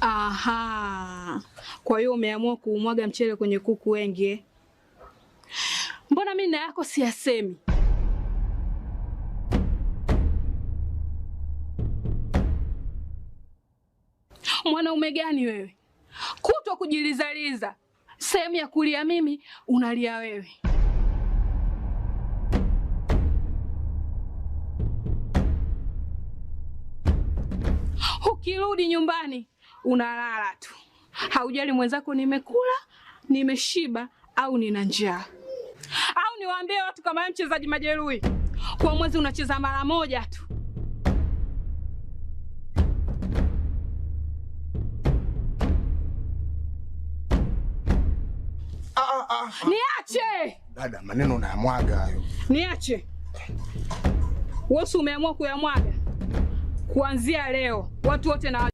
Aha, kwa hiyo umeamua kuumwaga mchele kwenye kuku wengi eh? Mbona mimi na yako siyasemi? Mwanaume gani wewe? Kutwa kujilizaliza, sehemu ya kulia mimi unalia wewe. Ukirudi nyumbani unalala tu, haujali mwenzako nimekula, nimeshiba au nina njaa. Au niwaambie watu kama wewe mchezaji majeruhi, kwa mwezi unacheza mara moja tu. Niache, Dada, maneno unayamwaga hayo. niache. Wewe si umeamua kuyamwaga? Kuanzia leo watu wote na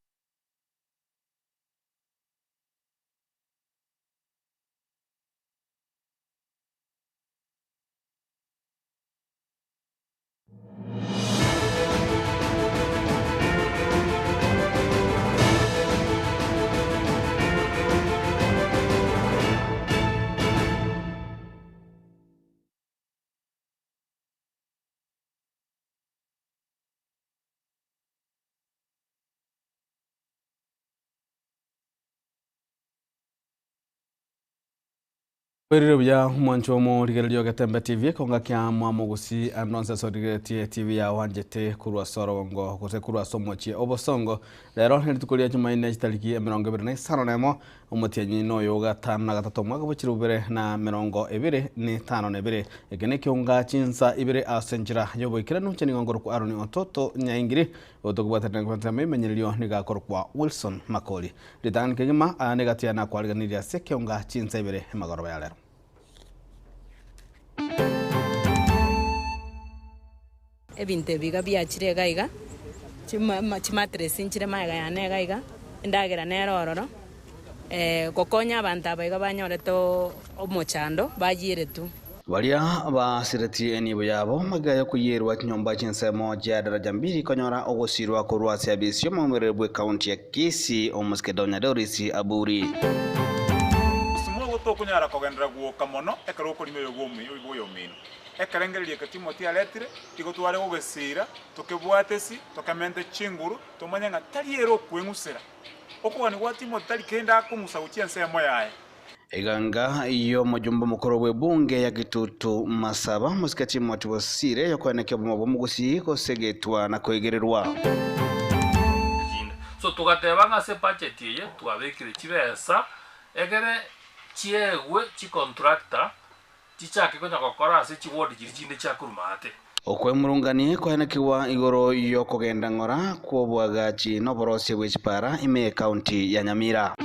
Bwerire buya mwancho omo rigererio Getembe TV konga kia mwamogusi anonsense origeretie TV ya wanjete kurwa sorongo gose kurwa somochie obosongo rero ni rituko ria Jumanne chitariki 25 omotienyi noyo gatano na gatato omwaka bwa chirubere na 2052 eke ni kionga chinsa ibere ase enchera ya oboikeranu chenigo kwa Aaron Ototo Nyaingiri otokobwatanira kwatama imenyererio nigakorokwa Wilson Makori ritang'ani kegima aya nigatiana kwariganiria ase kionga chinsa ibere emagoroba ya rero. Ebinto ebiga biachire iga iga, chimatress nchire maega yane iga iga, endagera nere ororo, gokonya abanto aba iga banyorete omochando bayiire tu. Baria basiretie enibo yabo magayo kuyirwa chinyomba chinsemo chia daraja mbili konyora ogosirwa korwa ase abisi omomwerere bwe county ya Kisii omosekedonya Doris Aburi. Simogo tokunyara kogendera guoka mono ekero okorima oyo bwa omino. Ekerengereria eke Timothy aretire tigo tware gogesira tokebwatesi tokemente chinguru tomanye ng'a tari ere okweng'usera. Okogani gwa Timothy tari kende akong'usa gochia ensemo yaye. Iganga iyo mujumbe mukuru bwe bunge ya Kitutu Masaba musika Timothy Bosire yokwenekea obumo bw'omugusi gosegetwa na koigererwa. So tugateba ng'a ase budget eye twabekire chibesa egere chiegwe chicontractor chichake konya gokora ase chiward chiri chinde chiakorumate. Okwemurungani kwaenekiwa igoro yokogenda ng'ora kw'obwagachi n'oborosia bwe chipara ime county ya Nyamira.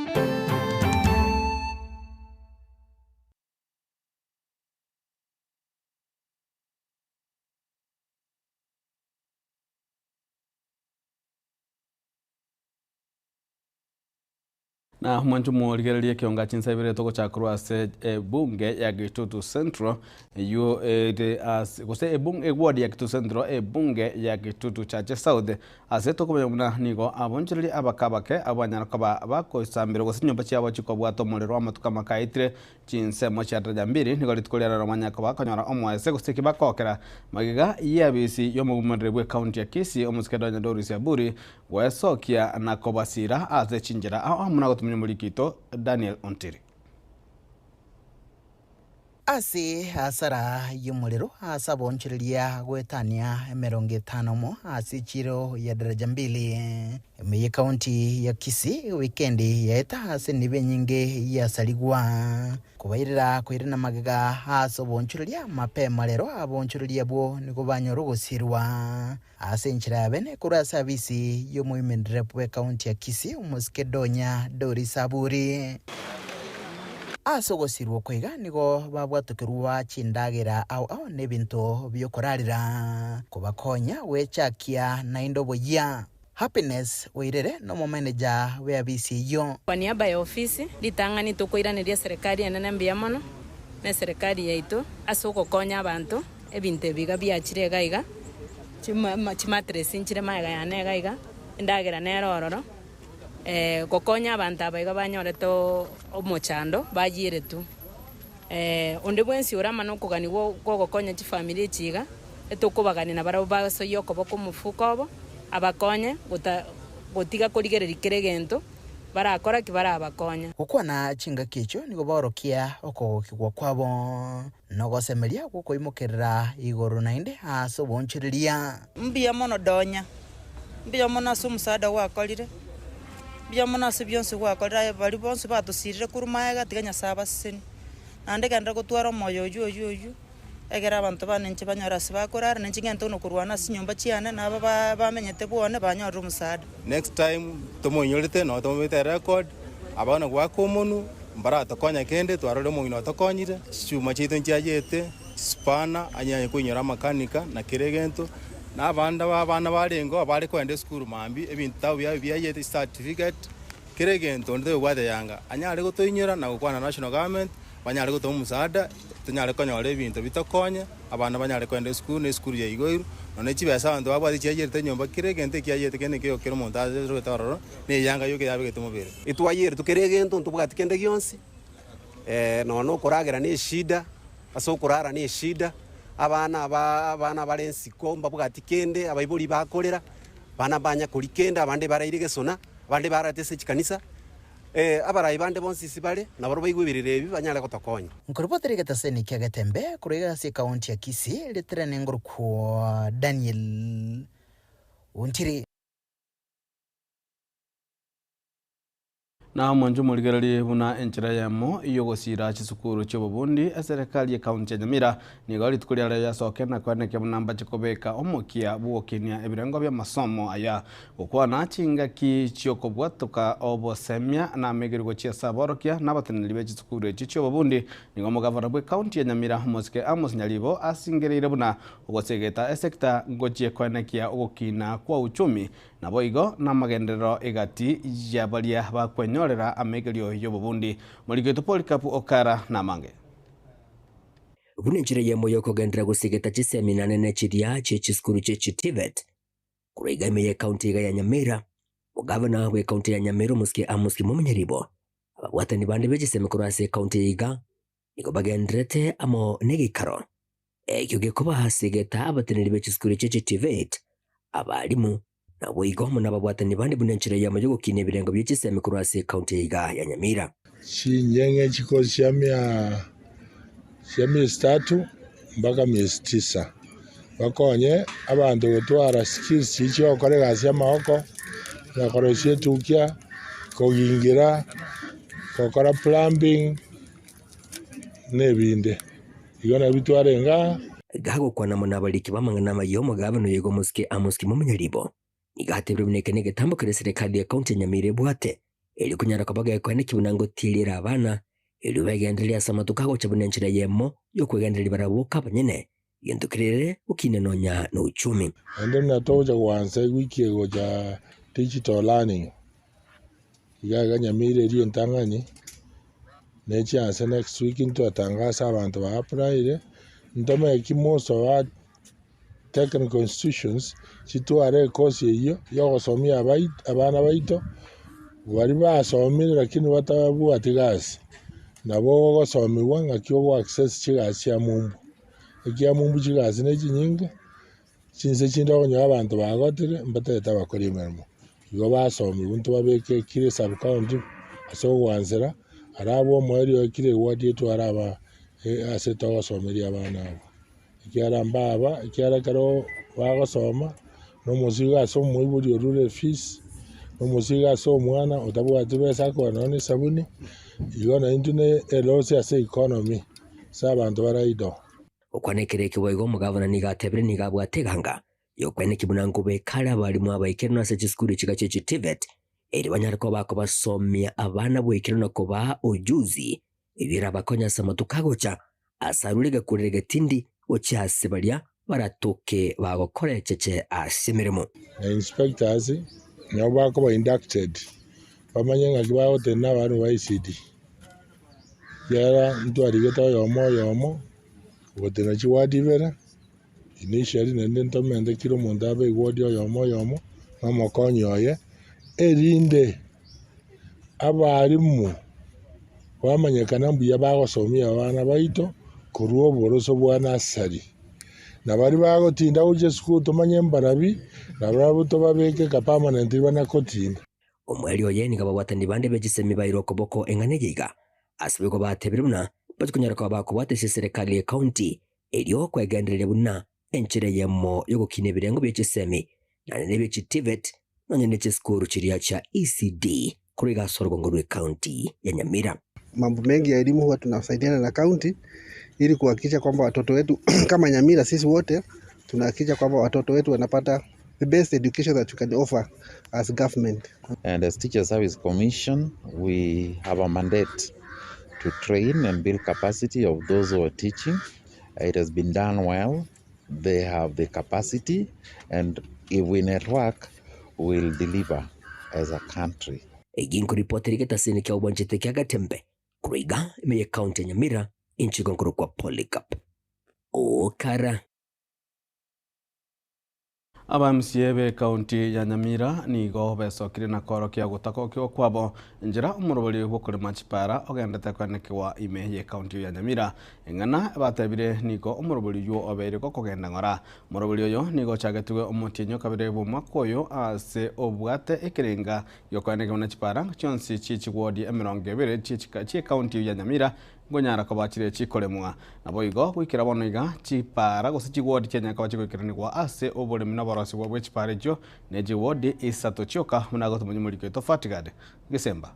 Na mwanchu mworigererie kionga chinsa ibere togochakorwa ase ebunge ya Gitutu Central eyo ere ase gose ebunge eward ya Gitutu Central ebunge ya Gitutu Chache South ase tokomanya buna nigo abonchereria abakabake abanyara koba bakoisambira gose nyomba chiabo chikobwata omorero amatuko amakaitire chinsemo chia daraja mbili nigo rituko riarero manya koba konyora omoese gose kibakokera magega yabisi y'omogumerere bwe county ya Kisii omosekedonya Doris Aburi gwesokia na kobasira ase chinchera amo na gotumia Murikito Daniel Ontiri. Ase asara y'omorero ase abonchereria gwetania emirongo etano mo ase chiro ya daraja mbili ime county ya Kisii wikendi yaeta ase nibe nyinge yasarigwa kubairira kwirina magega ase obonchereria mapema rero abonchereria bwo nigo banyora ogosirwa ase enchera ya bene korwa ase abisi y'omoimenere rep we county ya Kisii omosikedonya Doris Aburi. Ase ogosirwa koiga nigo babwatokerwa chindagera au au n'ebinto byokorarira kobakonya gwechakia naende oboyia. Happiness Wairere no manager we abisi eyo. Kwa niaba ya ofisi ritang'ani tokoiraneria serikali enene mbuya mono na serikali yaito ase ogokonya abanto ebinto ebiga biachire iga iga, chimatress nchire maega yane iga iga, endagera nere ororo, Gokonya abanto aba iga banyorete omochando bayieretwe. Onde bwensi ore amana okoganigwa kw'ogokonya chifamiri echi iga, etokobagania nabarabwo basoyie okoboko omofuko obo, abakonye gotiga korigereria kera egento barakora ki barabakonye. Gokwana chingaki echio nigo baorokia okogokigwa kwabo, na ogosemeria gw'okoimokerera igoro naende ase oboonchoreria. Mbuya mono Donya, mbuya mono ase omosaada gwakorire, mbuya mono ase bionsi gwakorire aye baria bonsi batosirire korwa magega tiga Nyasae abasesenie. Naende genderera gotwara omoyo oyio oyio oyio, egere abanto bane inche banyore ase bakorara, na inche ngente buna korwana ase chinyomba chiane, na aba ba bamenyete bwone banyorire omosaada. Next time tomoinyorete nabo tomobete erecord, abana goaka omonwe mbaratokonya kende twarorire omong'ina otokonyire, chichuma chiaito nchiayete, chispanner anyanye koinyora amakanika na kera egento, na abande ba abana barengeo abare kogenda esukuru mambia ebinto biabo biayete chicertificate. Kera egento onde tobwate yanga anyare gotoinyora na gokwana national government, banyare gotoa omosaada, tonyare konyora ebinto bitokonye, abana banyare kogenda esukuru na esukuru yaigoirwe, nonya ne chibesa abanto babwate chiayerete nyomba kera egento ekiayerete kende nkeiyo kera omonto arogete ororo, na eyanga yoka yabegete mobere. Etwayeretwe kera egento ntobwati kende gionsi, nonya na okoragera ne eshida, ase okorara ne eshida, abana aba abana bare ensiko mbabwati kende, abaibori bakorera, abana mbanya koria kende, abande baraire gesona. Abande barate ase chikanisa, ee, abarai bande bonsi ase bare, nabarabwo baigwe ebirero ebi, banyare gotokonya. Nkoribotera egetaseni kia Getembe korwa iga ase ekaunti ya Kisii ritirane ngorokwa Daniel Ontiri. Na omonche omorigererie buna enchera eyemo y'ogosiira chisukuru chi'obobundi, eserekari y'ekaunti ya Nyamira Nigo rituko riareo yasoke na koenekia buna mbache kobeka omokia bw'ogokinia ebirengo bi'amasomo aya, gokwana chingaki chi'okobwatoka obosemia na amaigerio gochia ase aborokia na abateneneri be chisukuru echi chi'obobundi. Nigo omogavana bw'ecounty ya Nyamira Omosike Amos Nyaribo asingereire buna ogosegeta esecta ngochie koenekia ogokina kwa uchumi naboigo namagenderero egati ya baria bakwenyorera amaigerio y'obobundi. Moriki oito Polycarp Okara namange. Buna enchera eyemo y'okogenderera gosigeta chisemina nene chiria chie chisukuru chie chiTVET korwa iga ime y'ecounty iga ya Nyamira, Omogavana bw'ecounty ya Nyamira Omosike Amos Kimamo Nyaribo, ababwatani bande be chisemi korwa ase ecounty eye iga nigo bagendererete amo negeikaro ekio gekoba ase egeta abateneneri be chisukuru echio chie TVET, abalimu, naboigo amo nababwatani bande buna enchera eyemo y'ogokinia ebirengo bie chisemi korwa ase ecounty eye iga ya Nyamira. Chinyeng'e chikosi chia mia chia miezi tatu mpaka miezi tisa, bakonye abanto gotwara skills chiria chia gokora egasi ya amaboko, na korosia etukia, kogingira, gokora plumbing, na ebinde. Igo nabio twarenge aa. Gagokwana amo nabariki b'amang'ana amaya omogabane oyo iga omosike Amos Kimomo Nyaribo, nigo atebire buna eke negetambo keria eserekari ya county ya Nyamira ebwate, erio konyara koba gekoenekia buna ngotieriere abana, erio begendererie ase amatuko agocha buna enchera eyemo y'okwegendereria barabwo boka abanyene, gento kerere gokina nonya nouchumi. Naende buna togocha goansa ewiki egocha digital learning, iga iga Nyamira eria entang'ani, ne chianse next week ntwatangase abanto ba applyire, ntomeki most of our technical institutions chitware ecourse eyio ya ogosomia abai abana baito, baria basomire lakini batabwati gasi, nabo ogosomiwa ng'aki ogo access chigasi chia mumbu. Ekia mumbu chigasi ne chinyinge, chinse chinde okonyora abanto bagotire mbatagete abakori emeremo. Igo basomigwe ntobabeke kera esub county ase ogoansera, arabwo omoerio oye kera eward etware aba ase togosomeria abana abwo. Ekiagera mbaba, ekiagera ekero bagosoma, na omosigo ase omoibori orure efees, na omosigo ase omwana otabwati besa akogora nonya na esabuni, igo naintwe na eloss ase economy ase abanto bare idle. Gokwana ekero eke boigo omogavana nigo atebire nigo abwate eganga y'okweneki buna nkobeka are abalimu abaikeranu ase chisukuru chiga chie chiTVET erio banyare koba bakobasomia abana boikeranu na kobaa ujuzi Ebi erabakonye ase amatuko agocha, ase arure egekurero egetindi gochia ase baria baratoke bagokora echeche ase emeremo. Na inspectors nabo bakoba inducted bamanye ng'aki bagotenena abanto ba ECD. Ekiagera ntwarigete oyomo oyomo ogotenena chiward ibere initially naende ntomente kera omonto abe eward oyomo oyomo na omokonyi oye erinde. Abarimu bamanyekana mbuya bagosomia abana baito korwa oboroso bwa nursery. Na baria bagotinda gochia esukuru tomanye mbarabi, nabarabwo tobabeke permanently bana gotinda. Omoerio oye nigo ababwatani bande be chisemi bairwe okoboko eng'ana eye iga, ase boigo batebire buna bachikonyara koba bakobwata ase eserekari ye county erio kwegendereria buna enchera eyemo yogokina ebirengo bie chisemi naende nebie chi TVET nonya ne chisukuru chiria chia ECD korwa iga ase orogongo rwe county ya Nyamira. Mambo mengi ya elimu huwa tunasaidiana na county ili kuhakikisha kwamba watoto wetu kama Nyamira sisi wote tunahakikisha kwamba watoto wetu wanapata the best education that we can offer as government. And as Teacher Service Commission, we have a mandate to train and build capacity of those who are teaching. It has been done well. They have the capacity, and if we network, we'll deliver as a country. Egi nkoripoteri getasini kia obwanchete kia Gatembe korwa iga ime ye county ya Nyamira inche igo nkorokwa Polycarp Okara. Aba MCA be county ya Nyamira nigo besokire na koorokia ogotagokigwa kwabo enchera omorobori bw'okorema chipara ogendete koenekewa ime ye county ya Nyamira. Eng'ana batebire nigo omorobori oywo obeire gokogenda ng'ora. Omorobori oyo nigo ochagetigwe omotienyi okabere bw'omwaka oyo ase obwate ekerenga giokoenekewa na chipara chionsi chie chiwodi 20 chie county ya Nyamira ngonyara koba chire chikoremwa. Nabo igo goikera bono iga chipara gose chiwodi chianyara koba chigoikeranigwa ase oboremi na oborosibwa bwa chipara echio ne chiwodi isato chioka buna gotomonya omoriko oito Fatigad Gisemba.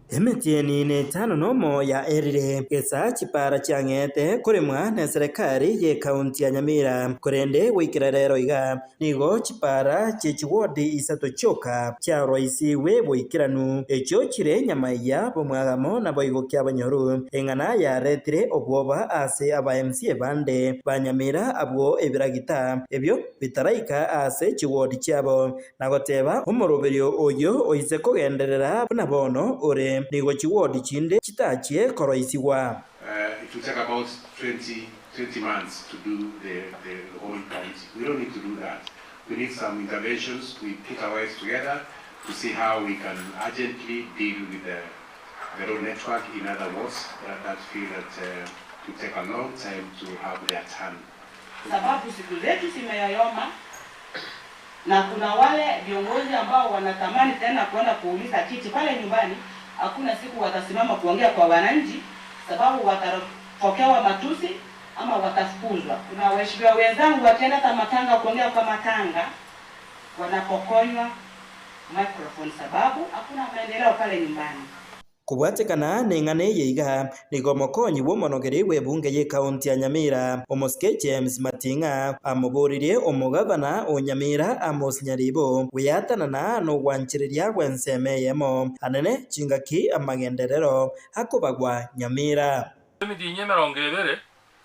Emetieni ne 51 ya erire gesa chipara chiang'ete koremwa na serikali ye county ya Nyamira korende goikera rero iga nigo chipara chie chiwodi isato chioka chiaroisiwe boikeranu echio chire nyamaiya bomwagamo na boigo kia banyoru eng'ana yaretire obwoba ase aba MCA bande ba Nyamira abwo ebiragita ebyo bitaraika ase chiwodi chiabo nagoteba omoroberio oyo oise kogenderera buna bono ore nigo chiwodi chinde chitachie koroisigwa. It will take about 20 months to do the whole county. We don't need to do that. We need some interventions. We put our heads together to see how we can urgently deal with the road network in other wards that feel that it will take a long time to have their turn. Sababu siku zetu zimeyoyoma na kuna wale viongozi ambao wanatamani tena kwenda kuuliza kiti pale nyumbani, hakuna siku watasimama kuongea kwa wananchi, sababu watapokewa matusi ama watafukuzwa. Kuna waheshimiwa wenzangu wakienda hata matanga kuongea kwa matanga, wanapokonywa microphone sababu hakuna maendeleo pale nyumbani. Kubwatekana neng'ana eye iga nigo omokonyi bwa omonogeri bwe ebunge ye county ya Nyamira omosike James Mating'a amoboririe omogavana o Nyamira Amos Nyaribo gweatanana nogwanchereria bwenseme eyemo anene chingaki amagenderero akobagwa Nyamira. Emitinyi 20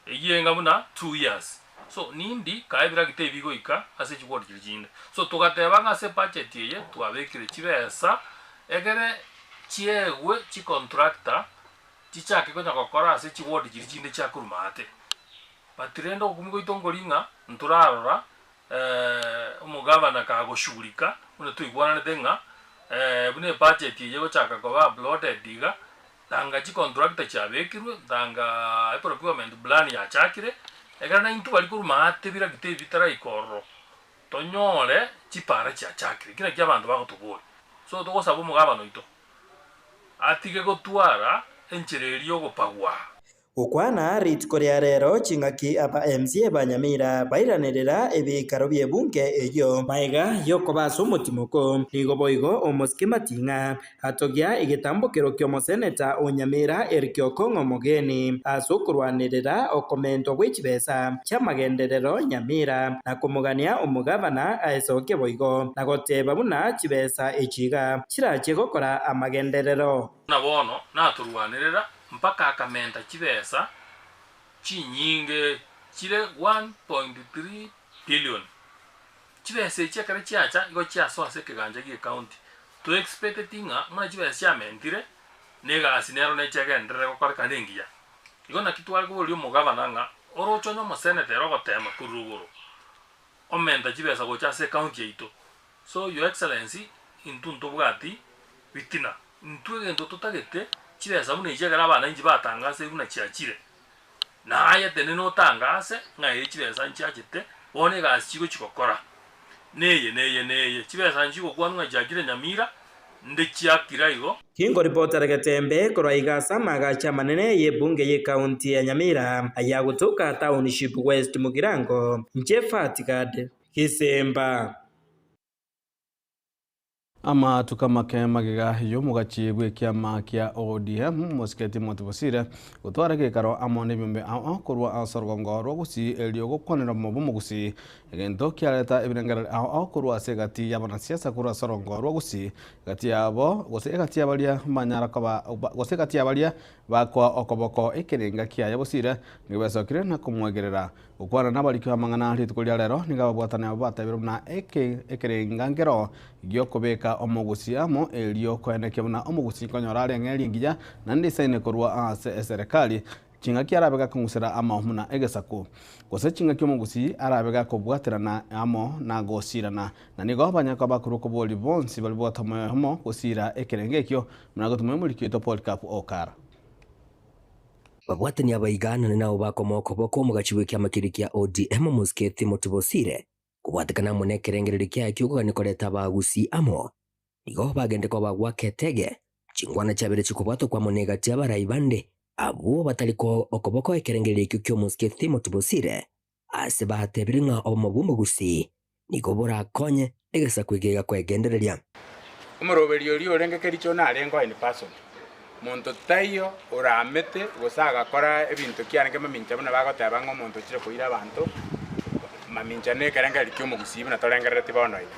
eyienga buna 2 years so nindi kaebiragete ebigoika ase chiwodi chiri chinde so tugateba ng'a ase budget eye twabekire chibesa egere chiegwe chicontractor chichake konya gokora ase chiwodi chiri chinde chiakorumate but rende ogokumia goito nkori ng'a ntorarora omogavana kagoshughulika buna toigwananete ng'a buna ebudget eye egochaka koba uploaded iga tanga chicontractor chiabekirwe tanga procurement plan yachakire ekero naintwe bari korumate biragete ebi bitaraikororo tonyore chipara chiachakire kera kia abanto bagotobori so togosaba omogavana oito atige gotwara enchera eria ogopagwa. Gokwana rituko ria rero ching'aki aba MCA ba Nyamira bairanерera ebikaro bie bunge eyo maiga yokobasa omotimoko nigo boigo omosike Mating'a atogia egetambokero kia omoseneta o Nyamira Eric Okong'o Omogeni ase okorwanerera okomentwa bwe chibesa chiamagenderero Nyamira na komogania omogavana aesoke boigo na goteba buna chibesa echiga chirachie gokora amagenderero. Na bono naturwanerera mpaka akamenta chibesa chinyinge chire 1.3 billion chibesa echi ekero chiacha igo chiasoa ase ekeganja gia county to expect ng'a muna chibesa chiamentire na egasi nero nechiagenderere gokorekana engiya igo naki tware koboria omogavana ng'a oroche onye omoseneta ere ogotema korwa rogoro omenta chibesa gocha ase county yaito so your excellency intwe ntobwati Bitina, intwe egento totagete, chibesa buna echi ekero abananchi batangasire buna chiachire, naye tenena otangase ng'a ee chibesa nchiachete, bono egasi chigochi gokora, neye neye neye, chibesa nchigokwanwa ng'a chiachire Nyamira, nde chiakira igo. Kingoripotera Getembe korwa iga ase amaagacho amanene y'ebunge y'ecounty ya Nyamira ayagotoka Township West Mugirango, inche Fatgad Gisemba. Amatuko amake magega y'omogachi bw'ekiama kia ODM, Mosike Timothy Bosire, gotwara egeikaro amo nebiombe ao ao korwa ase orogongo rwa Gusii erio gokwanera omomo bw'omogusii, egento kiareta ebirengererio ao ao korwa ase egati y'abanasiasa korwa ase orogongo rwa Gusii, egati yabo gose egati ya baria banyara koba gose egati ya baria bakoa okoboko ekerenga kiaye Bosire nigo besokire na komwegerera. Gokwana nabariki b'amang'ana rituko ria rero, nigo ababwatani abwo batebirie buna eke ekerenga nkero gi'okobeka omogusii amo, erio koenekia buna omogusii nkonyora are eng'eria engiya naende isaine korwa ase eserekari, ching'aki arabe gakong'usera amo buna egesaku, gose ching'aki omogusii arabe gakobwaterana amo na gosiirana. Na nigo banyare koba bakorwa okoboria bonsi baria bwate omoyo oyomo gosiira ekerengo ekio, buna gotuma omoriki oito Polycarp Okara. Babwatani abaiganane nabo bakomoa okoboko omogachi bw'ekiama keria kia ODM Omosike Timothy Bosire kobwatekana amo nekerengererio kiaye ki'okogania koreta abagusii amo. Nigo bagende koba goaka etege, chinkwana chiabere chikobwatokwa amo negati y'abarai bande abwo batari koa okoboko ekerengererio ekio ki'Omosike Timothy Bosire ase batebire ng'a obomo bw'omogusii nigo borakonye egesaku eke gekoegendereria. Omoroberi oria orenge kericho narengeo in person, monto taiyo oramete gose agakora ebinto kiarenge mamincha buna bagoteba ng'a omonto ochire koira abanto mamincha na ekerengererio ki'omogusii buna torengerereti bono iga.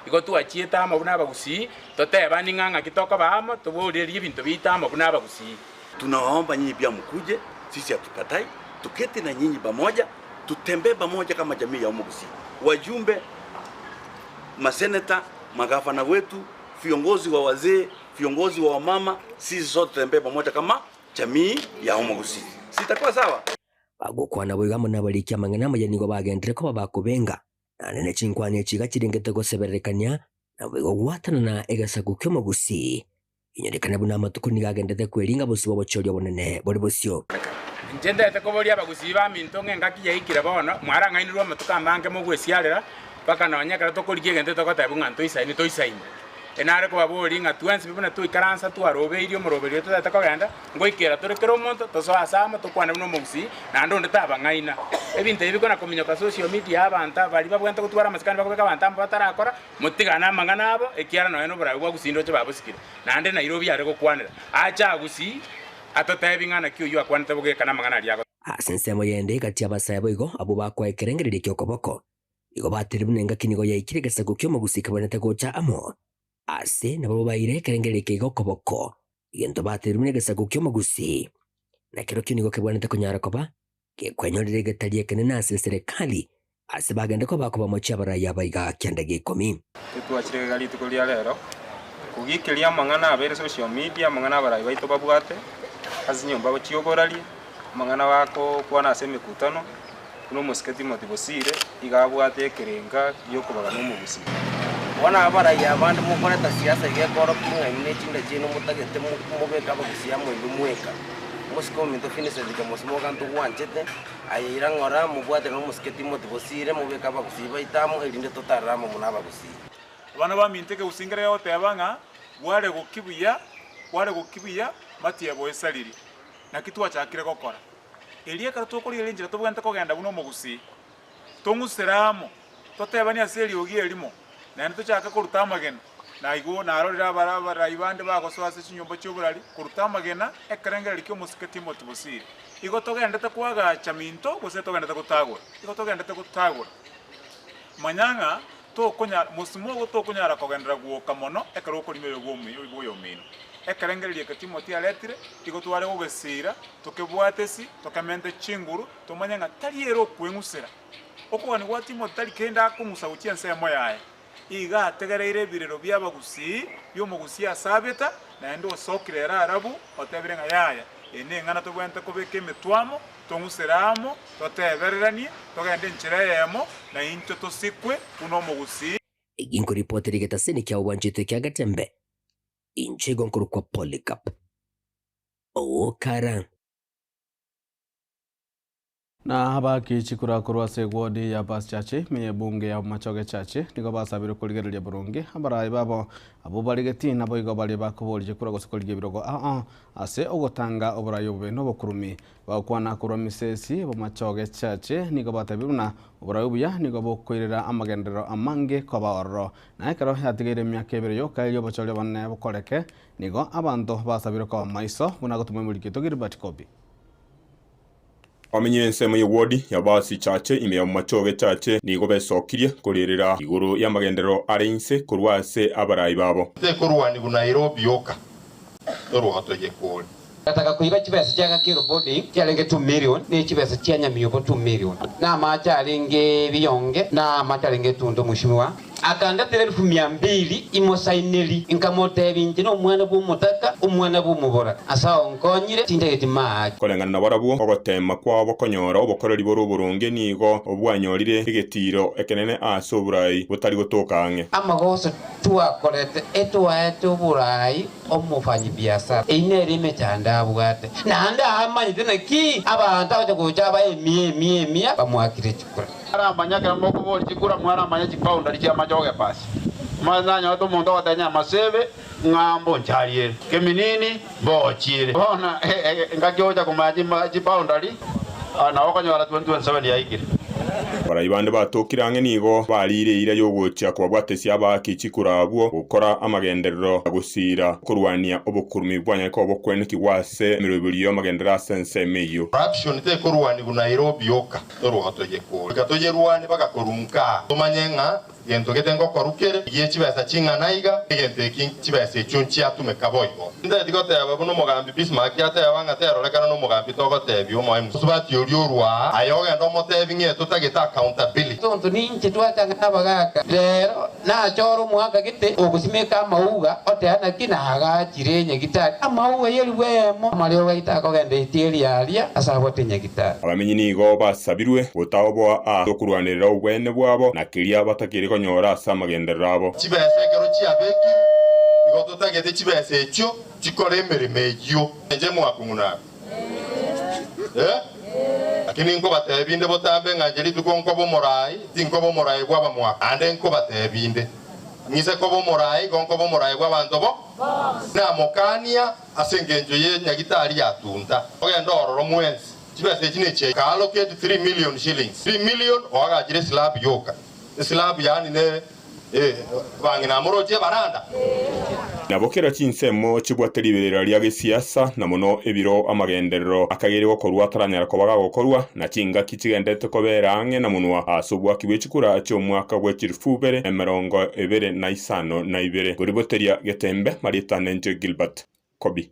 Igo twachiete amo buna abagusii, totebani ng'a ng'aki tokoba amo, toborerie ebinto biaito amo buna abagusii. Tunawaomba nyinyi pia mkuje, sisi hatukatai, tuketi na nyinyi pamoja, tutembee pamoja kama jamii ya Omogusii. Wajumbe, maseneta, magavana wetu, viongozi wa wazee, viongozi wa wamama, sisi sote tutembee pamoja kama jamii ya Omogusii. Si itakuwa sawa? Bagokwana boigo amo nabariki amang'ana amaya nigo bagenderere koba bakobenga, naende ne chinkwana echi iga chirengete gosebererekania, naboigo gwatanana egesaku ki'omogusii. Inyorekane buna amatuko nigo agendete kweringa bosio bw'obochori obonene bore bosio. Inche ntete koboria abagusii baminto ng'a engaki yaikire bono, mwarang'ainirwe amatuko amange mogwesiarera, mpaka nonya ekero tokorigia egento togotebwa ng'a ntoisaini, toisaini. Enare kobaboria ng'a twensi pi buna twaikaransa twarobeirie omoroberi oyo totagete kogenda, ngoikera tore kera omonto, tosoe ase amo, tokwane buna omogusii, naende onde tabang'aina. Ebinto ebi bikona kominyoka social media abanto baria babwenerete gotwara amasikani bakobeka abanto amo batarakora, Motigane amang'ana abo, ekiagera nonya noboraai bwa Gusii ndoche babosikire, naende Nairobi are gokwanera. Ache aa Gusii atotebi ng'a naki oyio akwanete bogeka namang'ana aria agoteeba. Ase ensemo yende egati y'abasae boigo abwo bakoa ekerengererio ki'okoboko, nigo bateire buna engaki nigo yaikire egesaku ki'omogusii kebwenerete gocha amo. Ase nabwo baire ekerengererio eke iga okoboko, egento bateire buna egesaku ki'omogusii, na kerokio nigo kebwenerete konyara koba gekwenyorera egetari ekenene ase eserekari, ase bagende koba kobamochia abarai aba iga kianda gia ikomi. Titwachire iga rituko ria rero kogikeria amang'ana abeire social media, amang'ana abarai baito babwate ase chinyomba chioboraria, amang'ana bagokwana ase emekutano, buna omosike Timothy Bosire iga abwate ekerenga giokobagana omogusii. Bono abarai abande mokoreta siasa iga ekorokia ng'a inwe ne chinda chiaino motagete mobeke abagusii amo inwe mweka. Omosike ominto Vincent Kemosi moga ntogwanchete, aye ira ng'ora mobwate nomosike Timothy Bosire mobeke abagusii baito amo erinde totarere amo buna abagusii. Abana baminto ekegusii nkere gegoteba ng'a bware goki buya, bware goki buya, matiebo esariri. Naki twachakire gokora. Erio ekero tokorigereria enchera tobwenerete kogenda buna omogusii, tong'usere amo, totebanie ase eriogi erimo, naende tochake koruta amagena. Na igo narorire abarai bande bagosoa ase chinyomba chi'oborari koruta amagena, ekerengererio ki'omosike Timoti Bosire. Igo togendete koagacha minto, gose togendete gotagora? Igo togendete gotagora. Manya ng'a tokonyara, mosimo ogo tokonyara kogenderera gwoka mono ekero okorima oyo bw'oyomino. Ekerengererio eke Timoti aretire, igo tware gogesiira, tokebwate esi, tokemente chinguru, tomanye ng'a tari ere okweng'usera. Okogania gwa Timoti tari kende akong'usa gochia ensemo yaye. Iga ategereire ebirero bi'abagusii bi'omogusii ase abeta, naende osokire ere arabu, otebire ng'a yaya, eye neng'ana tobwenerete kobeka emetwe amo, tong'usere amo, totebereranie, togende enchera eyemo, na intwe tosikwe buna omogusii. Eki nkoripotera egetaseni kia obwanchete kia Getembe. Inche igo nkorokwa Polycarp Owokara. Na abaaki chikura korwa ase ewodi ya Bas Chache, ime y'ebunge ya Bomachoge Chache, nigo basabirwe korigereria boronge abarai babo abwo barigeti naboigo baria bakoboria chikura gose korigia ebirogo ao ase ogotanga oborai obobe na obokurumi. Bagokwana korwa Misesi, Bomachoge Chache nigo batebire buna oborai obuya nigo bokoirera amagenderero amange koba ororo. Na ekero yatigaire emiaka ebere yoka erio obochori obonene bokoreke, nigo abanto basabirwe koba maiso buna gotoma emoriki oito Gilbert Kobi. Bamenye ensemo y'ewodi y'Abasi Chache ime ya Bomachoge Chache nigo besokirie korerera igoro y'amagenderero are inse korwa ase abarai babo. Tekorwanigwa Nairobi yoka, torwa toye kore. Gataka koiba chibesa chia Gakero Boarding chiarenge 2 million, ne chibesa chia Nyamiobo 2 million, na amache arenge biyonge, na amache arenge etundo mweshimiwa. Akandetera elfu mia mbili imosaineri, nkamotebia inche nomwana bw'omotaka, omwana bw'omobora, ase ao nkonyire, tintageti maaki. Koreng'ana nabarabwo, ogoteema kwabo konyora obokoreri bore oboronge nigo bwanyorire egetiiro ekenene ase oborai botari gotoka ang'e. Amagoso twakorete etwaete oborai omofanyi-biasara, eyio nere emechando abwate, naende amanyete naki abanto agocha gocha abae emia emia emia bamoakire chikura. Mwaramanya ekero mokoboria chikura, mwaramanya chiboundary chi'amachoge pasi. Omanyete nanyorete omonto ogotenya amasebe ng'a mbonchariere, keminini mbochiere. Bono engaki ogocha komanya chiboundary, nabo okonyora 2027 yaikire. Abarai bande batokire ang'e nigo bariire eira y'ogochia kobabwatesia abaaki chikura abwo gokora amagenderero na gosiira okorwania obokurumi bwanyare koba bokwenekigwa ase emeroberio y'amagenderero ase ensemo eyio. Corruption tekorwanigwa Nairobi yoka, torwa toyekore. Goika toyerwane bagakorwa nkaa, tomanye ng'a Gento gete ngokoru kere gie chibesa ching'ana iga, egento eki chibesa echio nchiatumeka boigo. Nteti goteba buna omogambi Bismarck ateba ng'a terorekana nomogambi togotebia omoe mosubati oria orwa aa, aye ogende omotebi ng'e totagete accountability. Tonto ninche twachang'ana abagaaka rero nachore omwaka gete ogosimeka amauga oteba naki nagachire nyagitari amauga y'eribu eyemo amariogo aito akogenda etieri aria ase abwate nyagitari. Abamenyi nigo basabirwe gotaoboa ase okorwanerera obweene bwabo na keria batakeire konyora ase amagenderero abo. Chibesa ekero chiabekirwe, nigo totagete chibesa echio chikore emeremo eyio. Inche mwakong'una aba? Eh? Lakini nkobatebia inde botambe ng'a inche rituko nkoba omoraai, tinkoba omoraai bw'abamwabo, naende nkobatebia inde, ng'ise koba omoraai, igo nkoba omoraai bw'abanto bo Namokania ase engencho ye nyagitari ya Tunta. Ogende ororo mwensi. Chibesa echi nechia ka allocate 3 million shillings. 3 million oagachire eslab yoka. Eslab yaani ne eh bang'ina amoroche ebaranda. Nabo kera chinsemo chibwate riberera ria gesiasa, na mono ebiro amagenderero akageire gokorwa ataranyara koba gagokorwa, na chingaki chigenderete kobera ang'e na monwa ase obwaki bwe chikura chi'omwaka bwe chilifu ibere na emerongo ebere na isano na ibere. Koriboteria Getembe, Marieta Nenche Gilbert Kobi.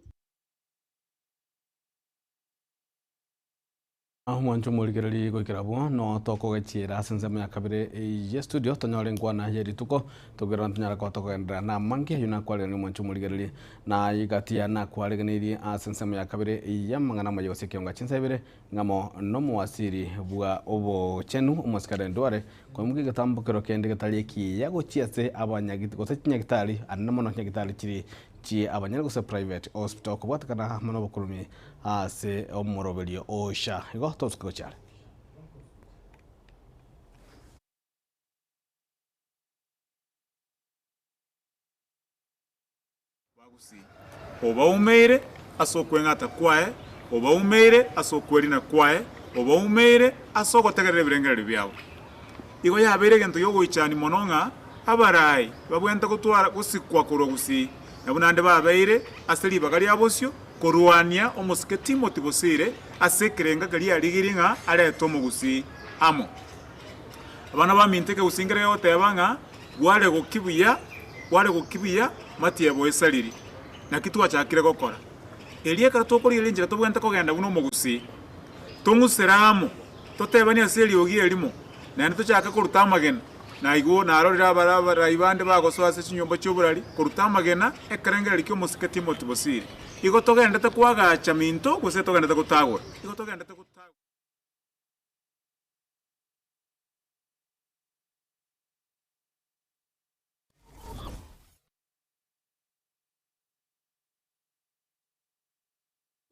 Omwancho omorigereria goikera abwo no tokogechiera ase ensemo ya kabere ye studio tonyore enkwana ye rituko togerera tonyare koba tokogenderera na amange ayio nakwaregania omwancho omorigereria na igati ya nakwareganeirie ase ensemo ya kabere y'amang'ana amaya gose ekeonga chinsa ibere ng'amo nomowasiri bwa obochenu omosikari Ndware koimokia egetambokero kende getari ekiya gochia ase abanyagit gose chinyagitari anene mono chinyagitari chiri chie abanyene gose private hospital kobwatekana amo nobokurumi ase omoroberio o SHA. Igo tosuke gochia are. Obaumeire ase okweng'ata kwaye, obaumeire ase okwerina kwaye, obaumeire ase ogotegerera ebirengererio biabo. Igo yabeire egento gi'ogoichania mono ng'a abarai babwenerete gotwara gosikwa korwa gusii, na buna ande babeire ase ribaga ria bosio korwania omosike Timothy Bosire ase ekerenga keria arigirie ng'a arete omogusii amo. Abana baminto ekegusii nkere gegoteba ng'a bware goki buya, bware goki buya, matiebo esariri. Naki twachakire gokora. Erio ekero tokorigereria enchera tobwenerete kogenda buna omogusii, tong'usere amo, Totebanie ase eriogi erimo, naende tochake koruta amagena. Na igwo narorire abarai bande bagosoa ase chinyomba chi'oborari koruta amagena, ekerengererio ki'omosike Timoti Bosire. Igo togenderete koagacha minto, gose togenderete gotagora? Igo togenderete gotagora.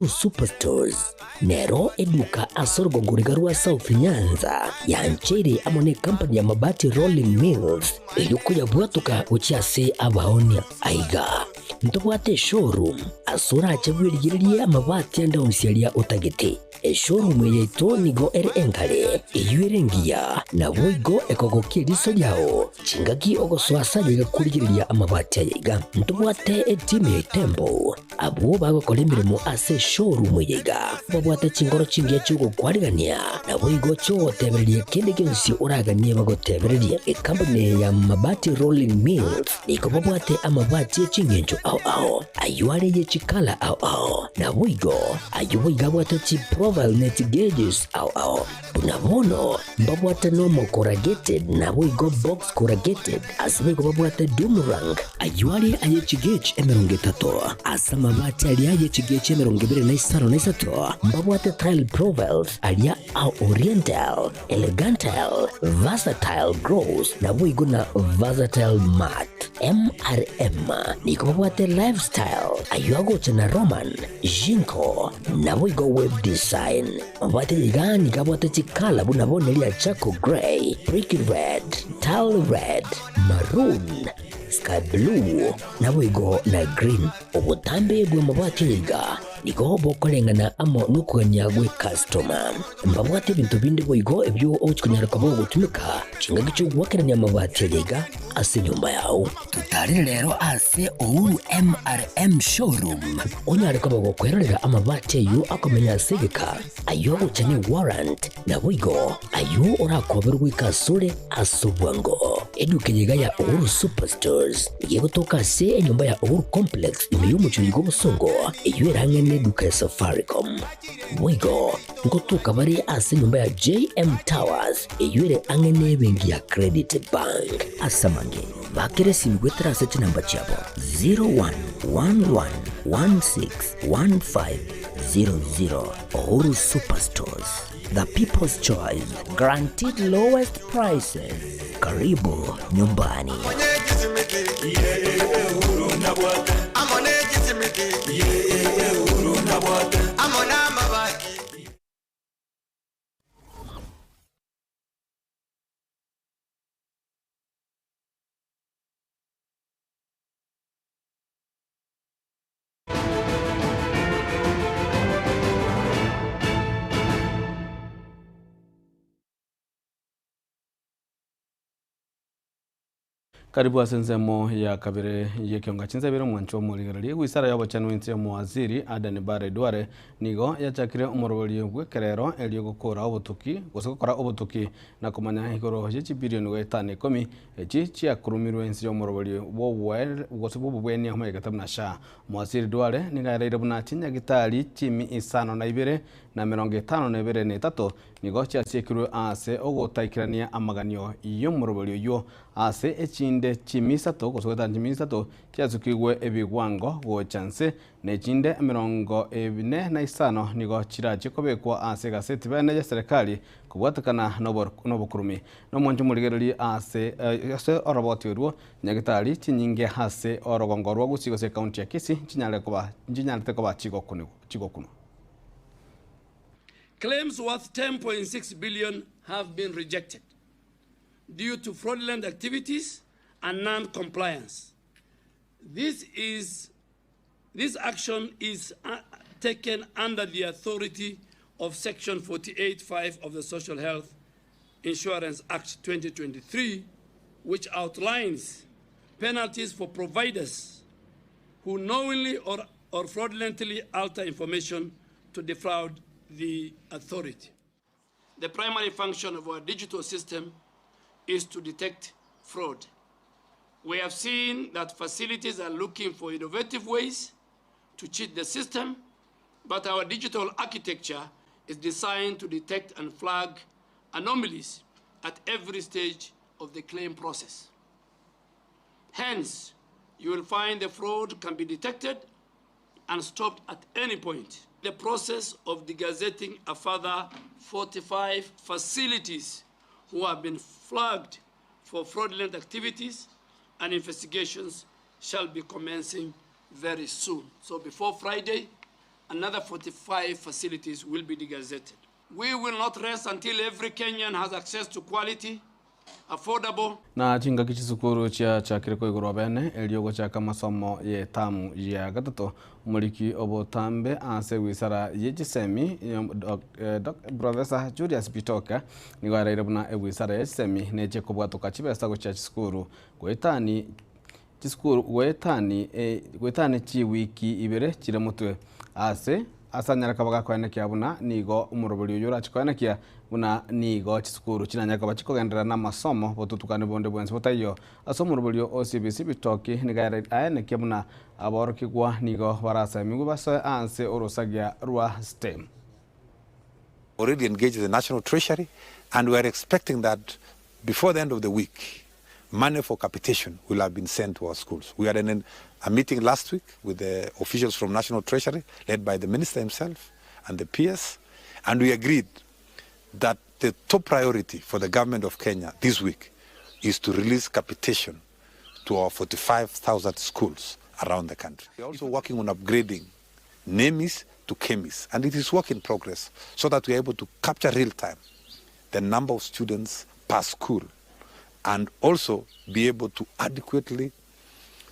Superstores nero eduka ase orogongo riga rwa South Nyanza yancheire amo ne company ya Mabati Rolling Mills erio koyabwatoka gochia ase abaonia. Aiga ntobwate eshowroom ase orache bwerigererie amabati ande onsi aria otagete. Eshowroom eye yaito nigo ere engare, eyio ere engiya, naboigo ekogokia eriso riao chingaki ogosoa ase aye iga korigereria amabati aya iga. Ntobwate etimu ya Itembo Abwo bagokora emeremo ase eshowroom eye iga babwate chinkoro chingiya chi'ogokwarigania, naboigo chi'ogotebereria kende gionsi oraganie bagotebererie. Ekampuni eye ya Mabati Rolling Mills nigo babwate amabati e ching'encho ao ao, ayio are ye chikala ao ao, naboigo ayio boigo abwate chiprofile ne chigauges ao ao. Buna bono mbabwate nomo corrugated naboigo box corrugated, ase boigo babwate doom rank, ayio are aye chigauge 30, ase amabati aria aye chigauge 23, mbabwate tile profiles aria a oriental, elegantile, versatile gloss naboigo na versatile matte. MRM nigo babwate lifestyle, ayio agocha na Roman, Jinko, naboigo web design. Mabwate iga nigo abwate chikala buna bono eria charcoal grey, brick red, tile red, maroon, sky blue, naboigo na green. Obotambe bw'amabati aya iga nigo bokoreng'ana amo nokogania gw'ekastoma. Mbabwate ebinto binde boigo ebio ogochia konyara koba ogotumeka chingaki chi'ogoakerania amabati aya iga ase enyomba yao. Totarire rero ase Uhuru MRM Showroom onyare koba gokwerorera amabati ayio akomenya ase egeka, ayio agocha ne warrant, naboigo ayio orakoberwe goika asore ase obwango. Eduka eye iga ya Uhuru Superstores nigo egotoka ase enyomba ya Uhuru Complex ime y'omochie oyo bw'obosongo eyio ere ang'e neduka ya Safaricom. Boigo ngotoka bare ase enyomba ya JM Towers eyio ere ang'e nebenki ya Credit Bank. Ase amange, bakera esimi goetera ase chinamba chiabo 0111161500. Uhuru Superstores, the people's choice, guaranteed lowest prices. Karibu nyumbani. Karibu ase ensemo ya kabere y'ekionga chinsa ibere omwancho omorigereria. Wizara y'obochenu ense y'omowaziri Aden Barre Duale nigo yachakire omoroberi bw'ekerero erio gokora obotuki gose gokora obotuki na komanya igoro ye chibilioni goetana ikomi echi chiakurumirwe ense y'omoroberi bw'oboer gose bw'obobwenia omanyekete buna SHA. Omowaziri Duale nigo aereire buna chinyagitari chimi isano na ibere na 52 nigo chiasiekirwe ase ogotaikerania amaganio y'omoroberi oywo ase echinde chimisato gose goetana chimisato chiasukigwe ebigwango gocha nse na echinde 45 nigo chirachie kobekwa ase egaseti bene ya serikali kobwatekana n'obokurumi. Nomwancho omorigereria ase ase oroboti orwo nyagitari chinyinge ase orogongo rwa Gusii gose ekaunti ya Kisii nchinyare koba nchinyarete koba chigokunwa. Claims worth 10.6 billion have been rejected due to fraudulent activities and non-compliance. This action is taken under the authority of Section 48(5 of the Social Health Insurance Act 2023, which outlines penalties for providers who knowingly or fraudulently alter information to defraud the authority. The primary function of our digital system is to detect fraud. We have seen that facilities are looking for innovative ways to cheat the system, but our digital architecture is designed to detect and flag anomalies at every stage of the claim process. Hence, you will find the fraud can be detected and stopped at any point. The process of degazetting a further 45 facilities who have been flagged for fraudulent activities and investigations shall be commencing very soon. So before Friday, another 45 facilities will be degazetted. We will not rest until every Kenyan has access to quality, affordable, Na chingaki chisukuru chiachakire koigorwa bene erio gochaka amasomo y'etamu ya gatato omoriki obotambe ase ewisara ye chisemi Professor Julius Bitoka nigo araire buna ewisara ya chisemi neche kobwatoka chibesa gochia chisukuru goetani chisukuru goetani goetani chiwiki ibere chire motwe ase ase anyare koba gakoenekia buna nigo omoroberi oywo orache koenekia buna nigo chisukuru chinanyare koba chikogenderera na amasomo botutukani bonde bwensi botaiyo ase omoroberi o CBC Bitoki nigo aenekia buna aborokigwa nigo barasemigwe basoe ase orosagia rwa STEM. Already engaged the National Treasury and we are expecting that before the end of the week money for capitation will have been sent to our schools. We had an, a meeting last week with the officials from National Treasury led by the minister himself and the PS and we agreed that the top priority for the government of Kenya this week is to release capitation to our 45,000 schools around the country. We are also working on upgrading NEMIS to KEMIS, and it is work in progress so that we are able to capture real time the number of students per school and also be able to adequately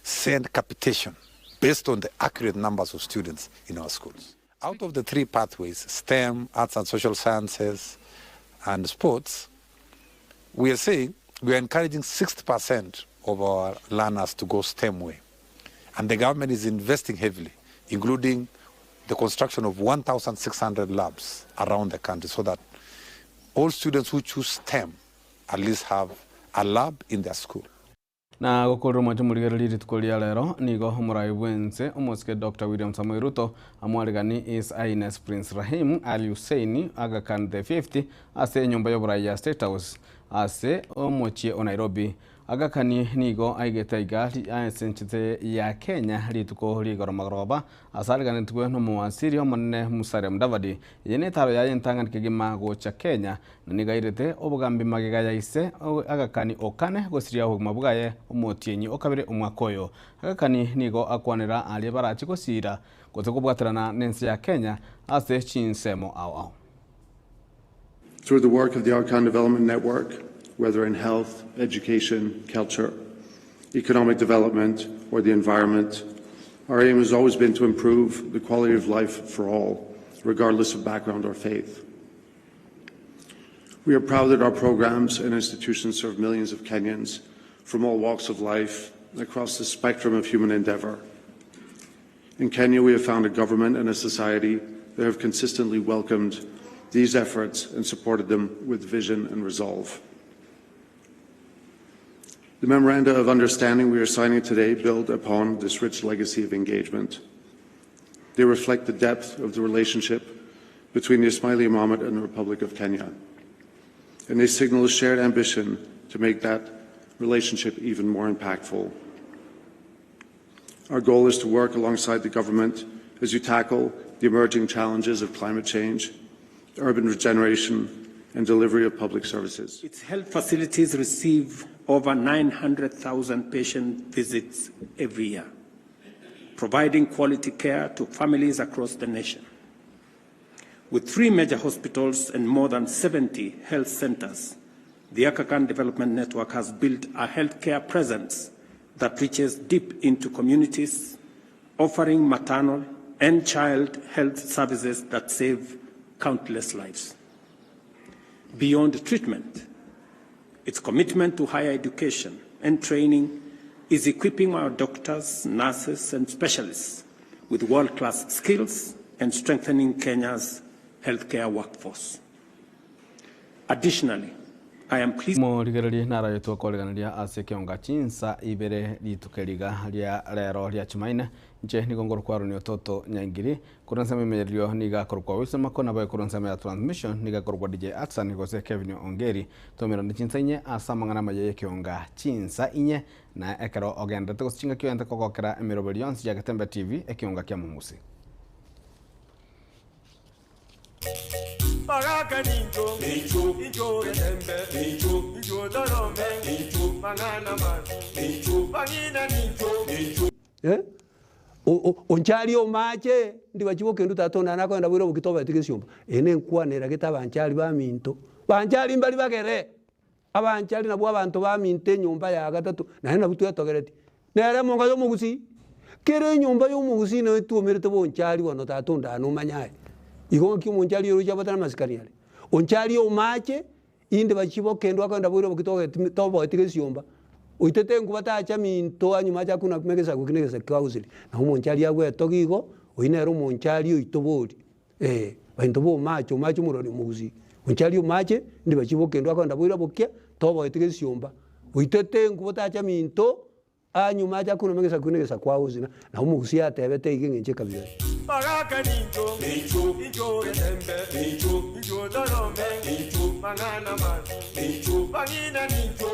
send capitation based on the accurate numbers of students in our schools. Out of the three pathways, STEM, arts and social sciences, and sports, we are saying we are encouraging 60% of our learners to go STEM way. And the government is investing heavily, including the construction of 1,600 labs around the country so that all students who choose STEM at least have a lab in their school. Na gokorera omwancho omorigereria rituko ria rero nigo omorai bwense omosike Dr. William Samoei Ruto amwarigani His Highness Prince Rahim Ali Hussein Aga Khan the fifth ase enyomba y'oborai ya State House ase omochie o Nairobi. Aga Khan nigo aigete iga ase enchete ya Kenya rituko rigoro magoroba ase ariganetigwe n'omowasiri omonene Musalia Mudavadi. Eye netaro yaye entang'ani kegima gocha Kenya na nigo airete obogambi magega ya ise Aga Khan okane gosiria obogima bwaye omotienyi okabere omwaka oyo. Aga Khan nigo akwanera aria barache gosira gose kobwaterana nense ya Kenya ase chinsemo ao ao. Through the work of the Aga Khan Development Network, whether in health, education, culture, economic development, or the environment, our aim has always been to improve the quality of life for all, regardless of background or faith. We are proud that our programs and institutions serve millions of Kenyans from all walks of life across the spectrum of human endeavor. In Kenya, we have found a government and a society that have consistently welcomed these efforts and supported them with vision and resolve. The memoranda of understanding we are signing today build upon this rich legacy of engagement. They reflect the depth of the relationship between the Ismaili Imamate and the Republic of Kenya, and they signal a shared ambition to make that relationship even more impactful. Our goal is to work alongside the government as you tackle the emerging challenges of climate change, urban regeneration, and delivery of public services. Its health facilities receive over 900,000 patient visits every year, providing quality care to families across the nation. With 3 major hospitals and more than 70 health centers, the Aga Khan Development Network has built a healthcare presence that reaches deep into communities, offering maternal and child health services that save countless lives. Beyond treatment, its commitment to higher education and training is equipping our doctors, nurses, and specialists with world-class skills and strengthening Kenya's healthcare workforce. Additionally, I am pleased Morigereria naragetwo koriganeria ase kionga chinsa ibere rituko riga ria rero ria Chumaine nche nigo ngorokwarwo ni ototo Nyaingiri kuronsema emenyererio niga korokwa Wilson Makona bae kuronsema ya transmission niga korokwa DJ Atsan gose Kevin Ongeri tomerane chinsa inye ase amang'ana amaya ya kionga chinsa inye na ekero ogenderete gose chinga kioente kogokera emeroberi yonsi ya Getembe TV ekionga kia Momusi. Baraka ninjo, ninjo, ninjo getembe, ninjo, ninjo dorome, ninjo, mangana ma, ninjo, bangina ninjo, ninjo. Onchari omache, ndibachi bokendu tata onde nakoenda boira oboki tobeti gesiomba. Eye nenkwana eragete abanchari baminto, banchari mbari bagere, abanchari nabwo abanto baminto enyomba ya gatato, naende nabwo twetogereti. Nere emonga ya omogusii, kera enyomba ya omogusii nigo etwomerete bonchari bono tata onde aa nomanye aye. Igo ng'aki omonchari oroche abwate namasikani are. Onchari omache. Inde bachie bokendwa akogenda boira oboki togeti toboeti gesiomba, oitete enkuba tacha minto anyuma ache akuna kume egesaku eki na egesaku kagosiri. Na omonchari agwetogia igo, oyio nere omonchari oito bori, eh, bainto ba omache, omache omorwani omogusii. Onchari omache, inde bachie bokendwa akogenda boira bokia, toboeti gesiomba, oitete enkuba tacha minto. Anyuma acha akuname egesaku na egesaku agosina, na omogusii atebete iga eng'encho ekabira eye. Bagaka nincho, incho getembe, incho torome, mang'ana mabi, bang'ina nincho.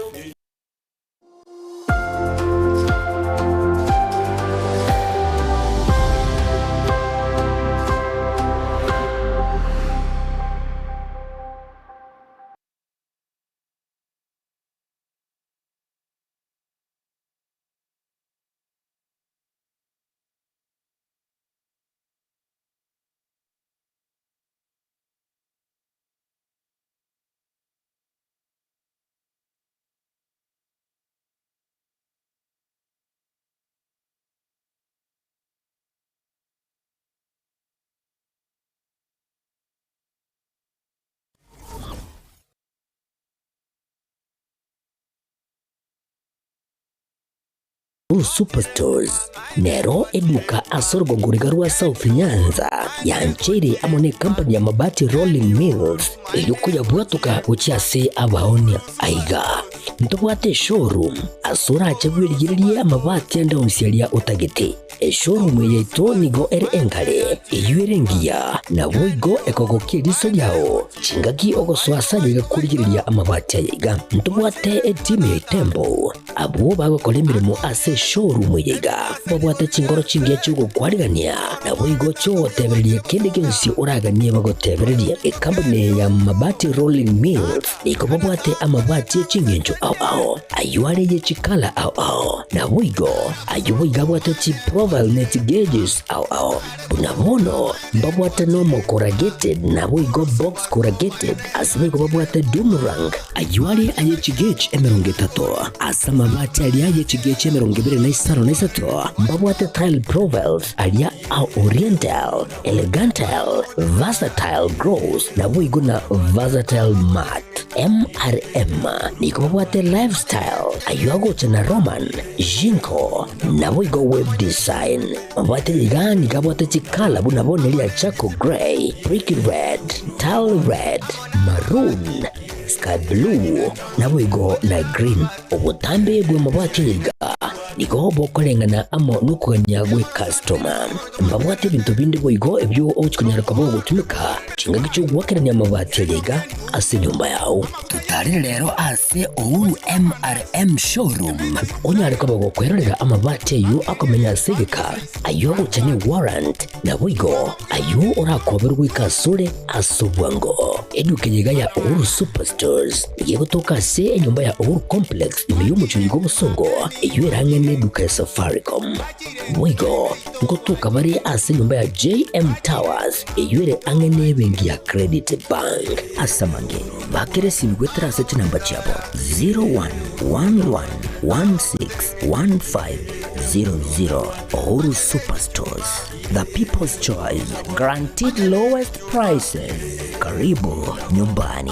Blue Superstores nero eduka ase orogongo riga rwa South Nyanza yancheire amo ne company ya Mabati Rolling Mills erio koyabwatoka gochia ase abaonia. Aiga ntobwate eshowroom ase orache bwerigererie amabati ande onsi aria otagete. Eshowroom eye yaito nigo ere engare, eyio ere engiya, naboigo ekogokia eriso riao. Chingaki ogosoa ase aye iga korigereria amabati aya iga. Ntobwate etimu ya Itembo, abwo bagokora emeremo ase eshowroom eye iga. Babwate chingoro chingiya chi'ogokwarigania, naboigo chi'ogotebereria kende gionsi oraganie bagotebererie. Ekampuni eye ya Mabati Rolling Mills nigo babwate amabati e chingencho ao ao, ayio are ye chikala ao ao, naboigo ayio boigo abwate chiprofile ne chigeges ao ao. Buna bono mbabwate nomo corrugated naboigo box corrugated, ase boigo babwate doomerang, ayio are aye chigauge 30, ase amabati aria aye chigauge 25, mbabwate tile profiles aria a oriental, elegantal, versatile gloss, naboigo na versatile matte. MRM nigo babwate lifestyle, ayio agocha na Roman, Jinko, naboigo web design. Mabwate iga nigo abwate chikala buna bono eria charcoal grey, brick red, tile red, maroon, sky blue, naboigo na green. Obotambe bw'amabwati aya iga nigo bokoreng'ana amo nokogania gw'ekastoma. Mbabwate ebinto binde boigo ebio ogochia konyara koba ogotumeka chingaki chi'ogoakerania amabati aya iga ase enyomba yao. Totarire rero ase Uhuru MRM Showroom onyare koba gokwerorera amabati ayio akomenya ase egeka, ayio agocha ne warrant, naboigo ayio orakoberwe goika asore ase obwango. Eduka eye iga ya Uhuru Superstores nigo egotoka ase enyomba ya Uhuru Complex ime y'omochie oiga obosongo, eyio ere ang'e neduka ya Safaricom. Boigo ngotoka bare ase enyomba ya JM Towers eyio ere ang'e nebenki ya Credit Bank. Ase amange, bakera esimi goetera ase chinamba chiabo 0111161500. Uhuru Superstores, the people's choice, guaranteed lowest prices. Karibu nyumbani.